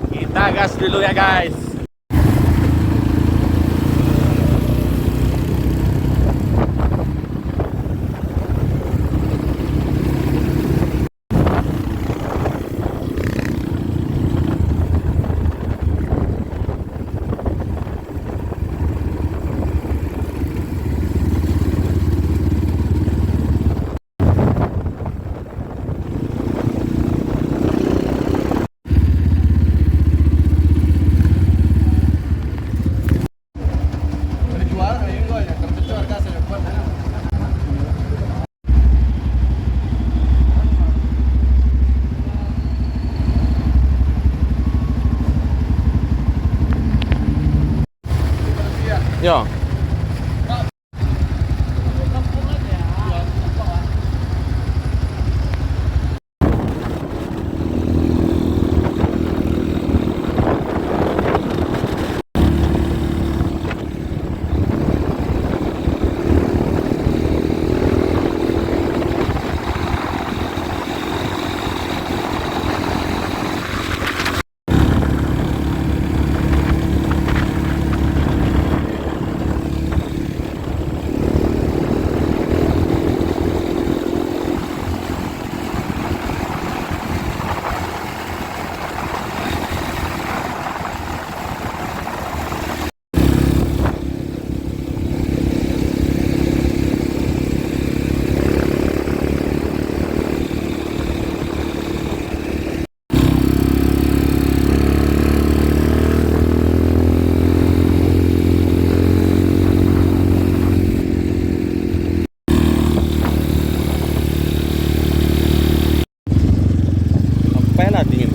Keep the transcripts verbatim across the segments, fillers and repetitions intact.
Kita gas dulu ya, guys. Yo. Sampai lah dingin.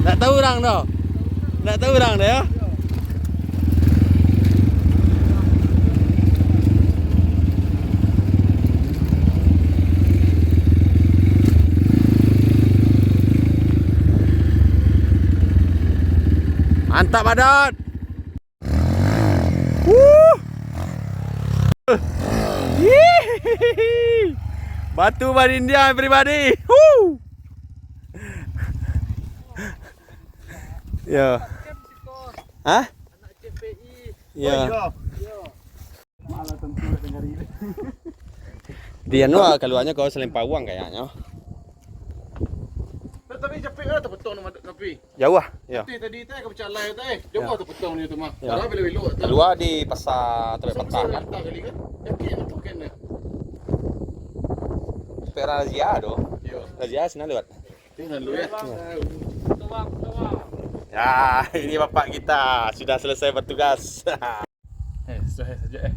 Ndak tahu urang tu. Ndak tahu urang tu, yo. Mantap, Badot. Wuh. Hihihi. Batu barindiang, everybody. Wuh. Yo. Hah? Ya. Di anu lah, kaluarnyo ka Selempawang kayaknyo. Tapi capek lah tapotong tu, tapi. Jauah, ya. Tadi, tadi tu ka bacalai tu, eh. Jauah tapotong dia tu mah. Ya. Kalau belok-belok tu. Kaluar di pasar Tampek Patah kan. Kali kan? Yakin tu kan dia. Sampai razia tu. Ya. Razia sinan lewat. Sinan dulu ya. Ya, ini bapak kita sudah selesai bertugas. Eh, sudah saja eh.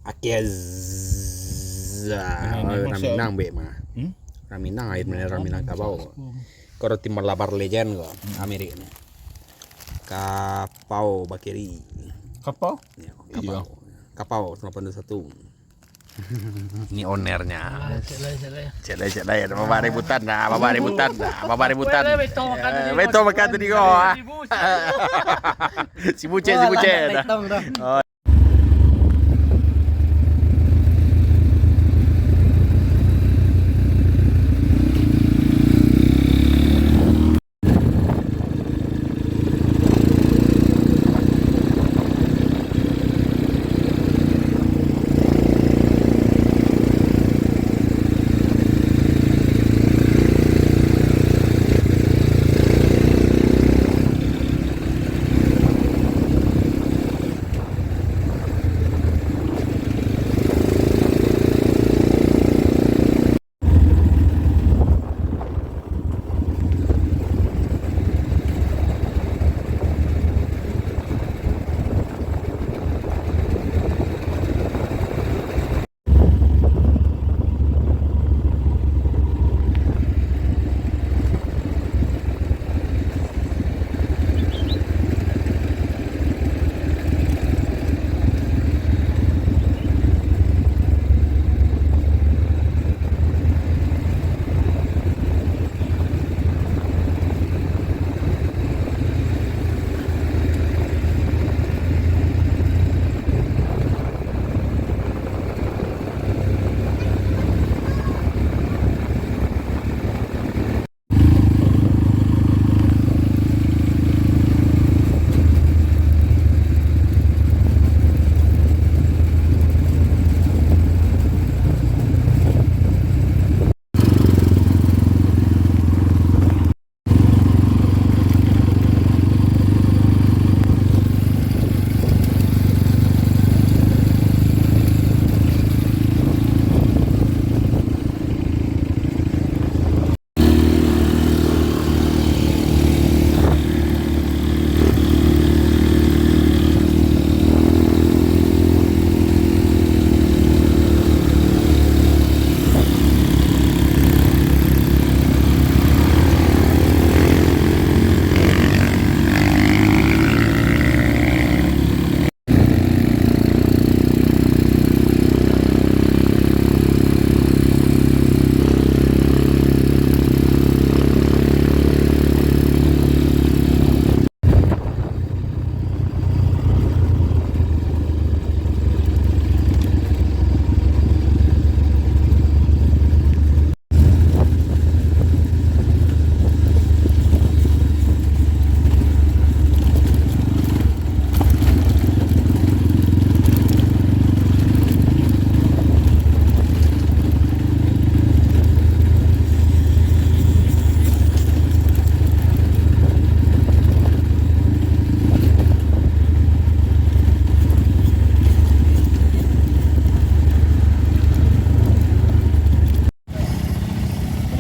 Oke, zzz. Ini, ini, Masya Allah. Raminang bek mah. Hmm? Raminang, air mineral Minangkabau. Kau roti Malabar Legend kau, Amerik ni. Kapau bakeri. Kapau? Ya, kapau. Iya. Kapau sembilan puluh satu. Ini ownernya. Cek lai, cek lai. Cek lai, cek lai. Ada babak ributan dah, babak ributan dah, babak ributan. Weh, beto makan tadi, beto makan tadi kau, ah. Si Bucek, si Bucek. Wah, si Bucek dah. Letong dah. Oh.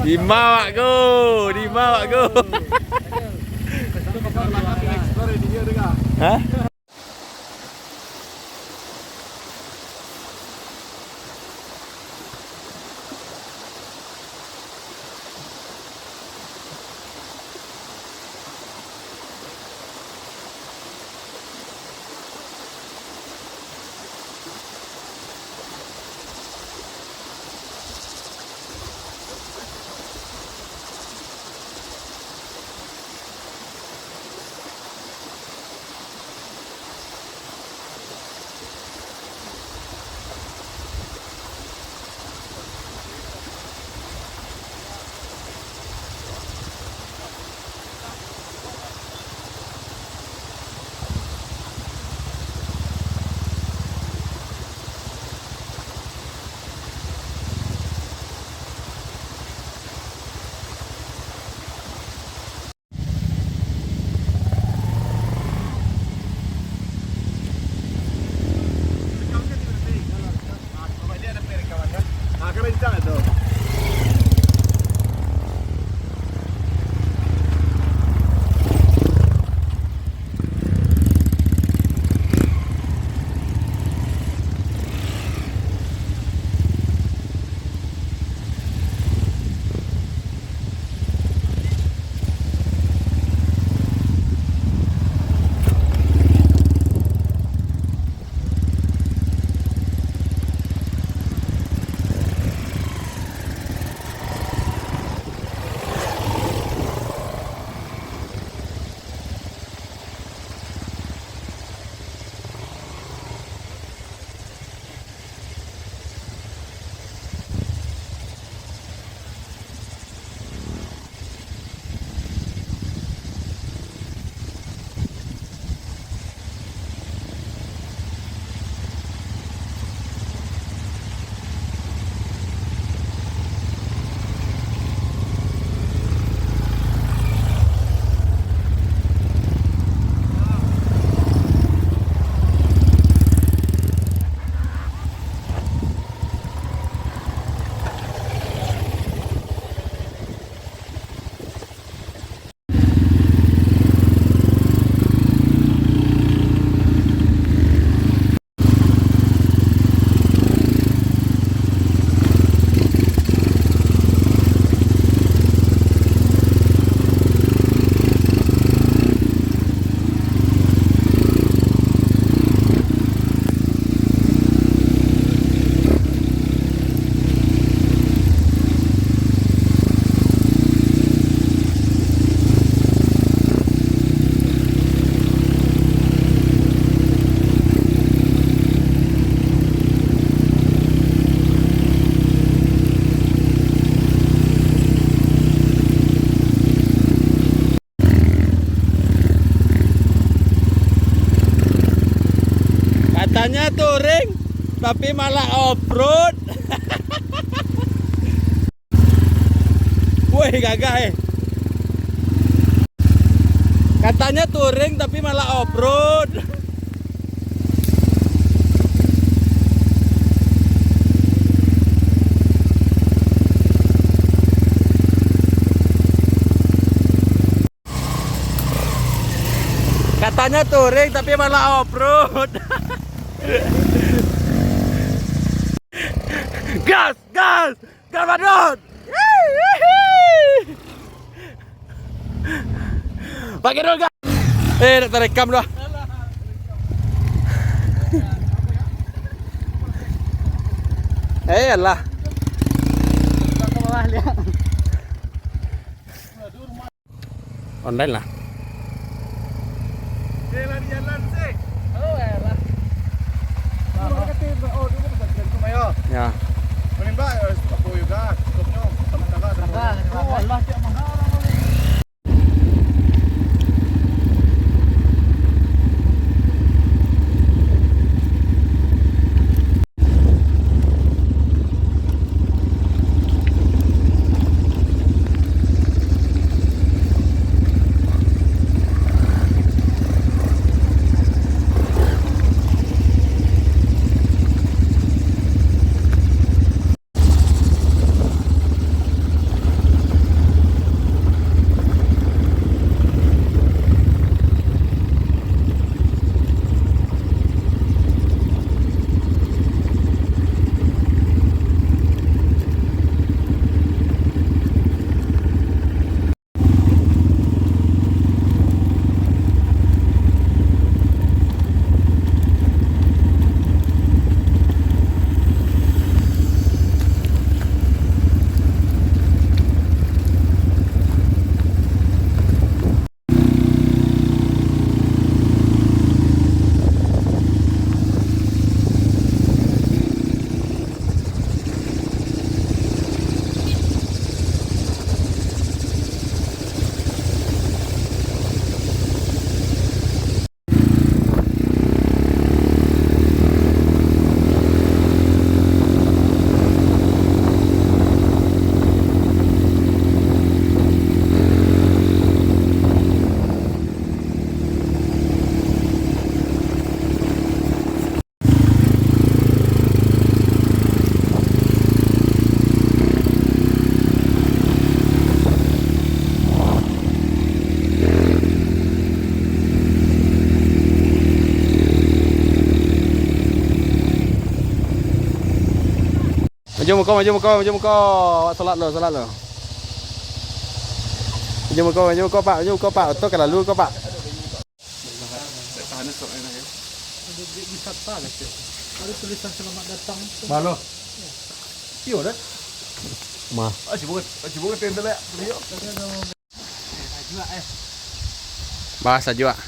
Di ma, Wak Go? Di ma, Wak Go? Hah? Katanya touring, tapi malah off-road. Woi, gagah, eh. Katanya touring, tapi malah off-road. Katanya touring, tapi malah off-road. Gas, gas, gas badut. Pakai dulu, gas. Eh, nak terekam dah. Eh, alah. Online lah. Ya. Maju muko, maju muko, maju muko. Awak salat lo, salat lo. Maju muko, maju muko, Pak, maju muko, Pak. Oto ka lalu ko, Pak. Wisata, guys. Ada tulisan selamat datang. Malo. Iyo, dah. Mah. Ah, sibuk, ah, sibuk, tenda lah. Iyo. Bah, sajuak.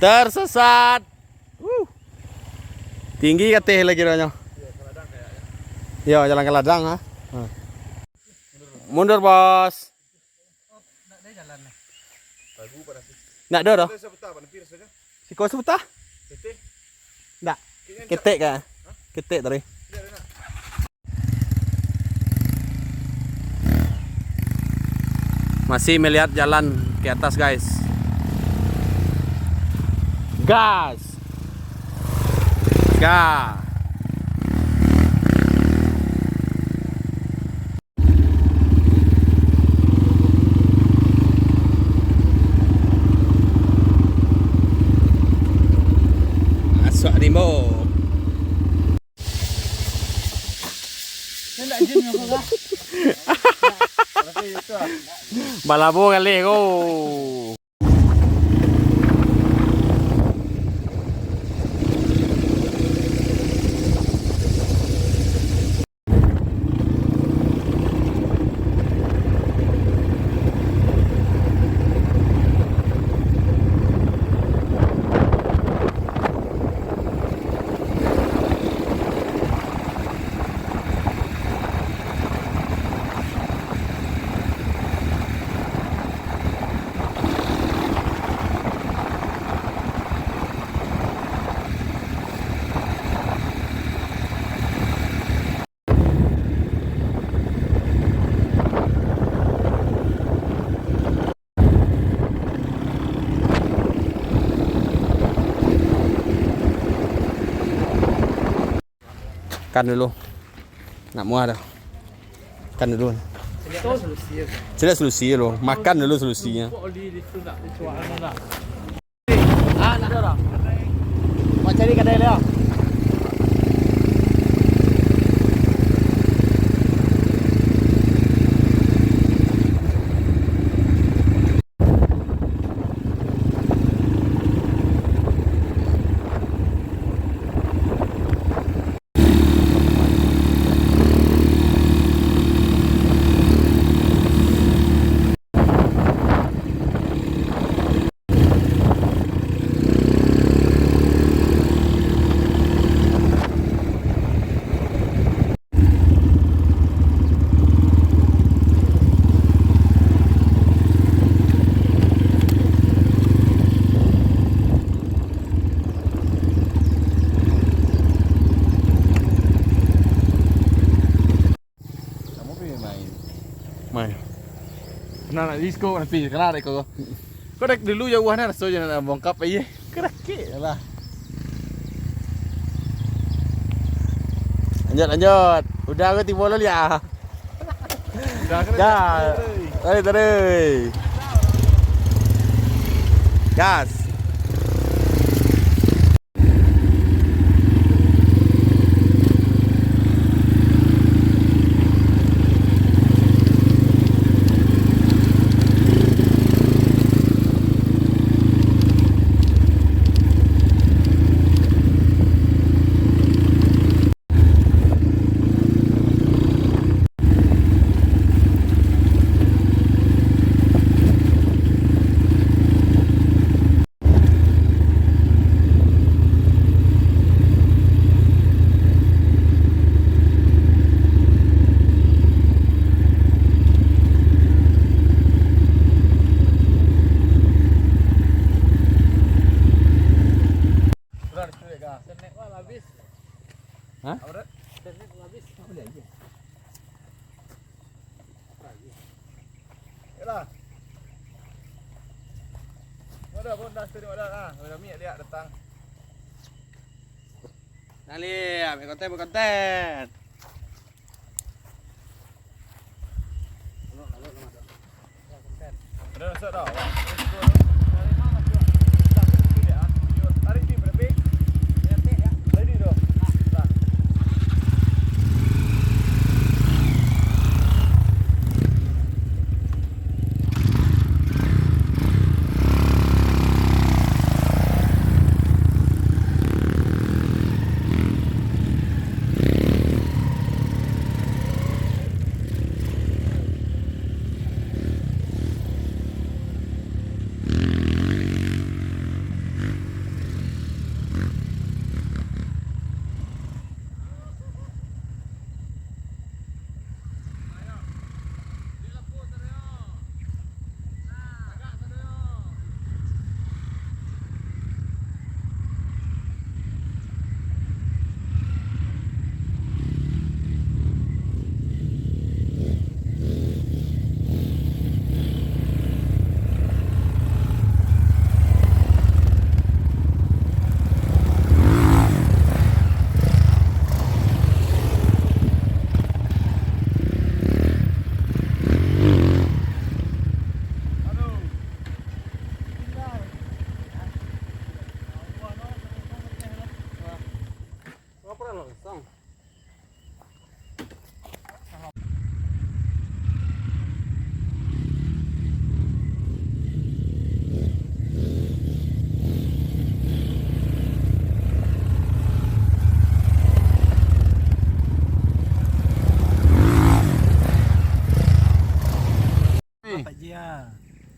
Tersesat. Uh. Tinggi kateh lah kironyo. Yo, jalan ka ladang, ha. Ha. Mundur, Bos. Ndak ado doh. Siko saputa? Ndak. Ketek ka? Ketek tadi. Masih melihat jalan ke atas, guys. Gas. Gas. Masuk rimbo. Balabo ngalih ko. Makan dulu. Nak muah dah. Makan dulu. Cari solusi dulu. Makan dulu solusinyo. Ah, nak ada orang. Buat cari kedai dia. Samo pai main. Main. Nah, nak disko tapi kena dek ko. Ko dek dulu jauah nah raso je nak bongkap aye. Kerakik lah. Lanjut, lanjut. Udah ko tibo lo liak. Udah ko. Gas. Tarik, tarik. Gas. Hah? Yalah. Wadah pun dah studio wadah. Ah, wadah miak liak datang. Nah, liak, buat konten, buat konten. Ada rasa dah, awak. Tarik ni, berlebih. Ready tu. Nah.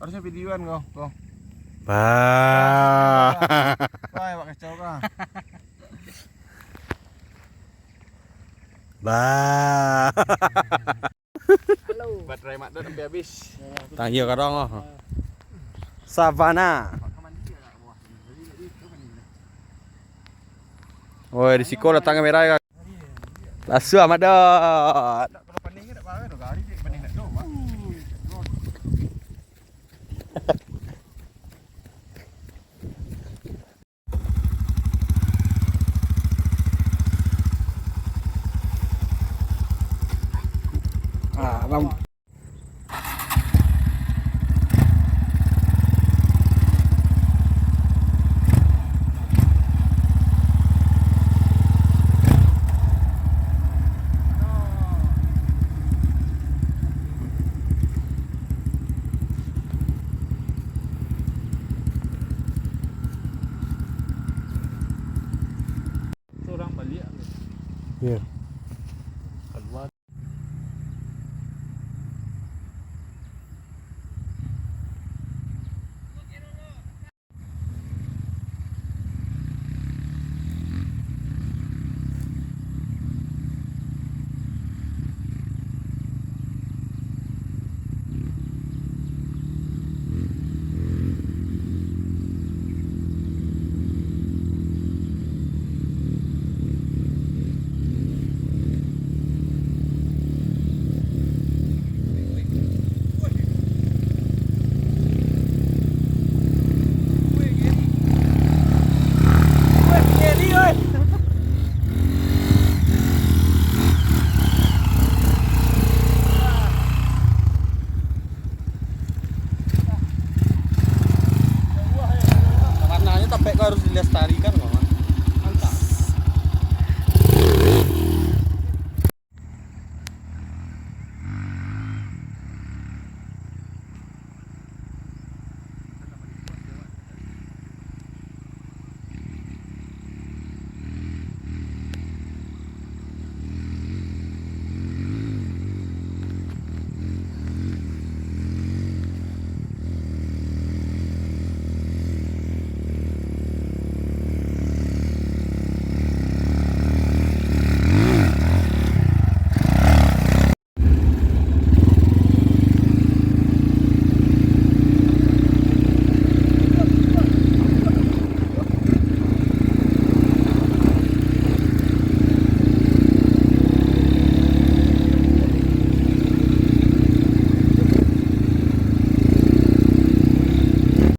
Harusnyo videoan kau, kau. Bah. Wah, awak kacau kau. Bah. Halo. Baterai Mak Dot sampai habis. Tangih kadang ah. Savana. Woi, di siko datang kamera ya. Lasuah Mak Dot. Ah, lam- Orang baliak. Iya. Kalua. Warnanya tapek ko harus dilestarikan.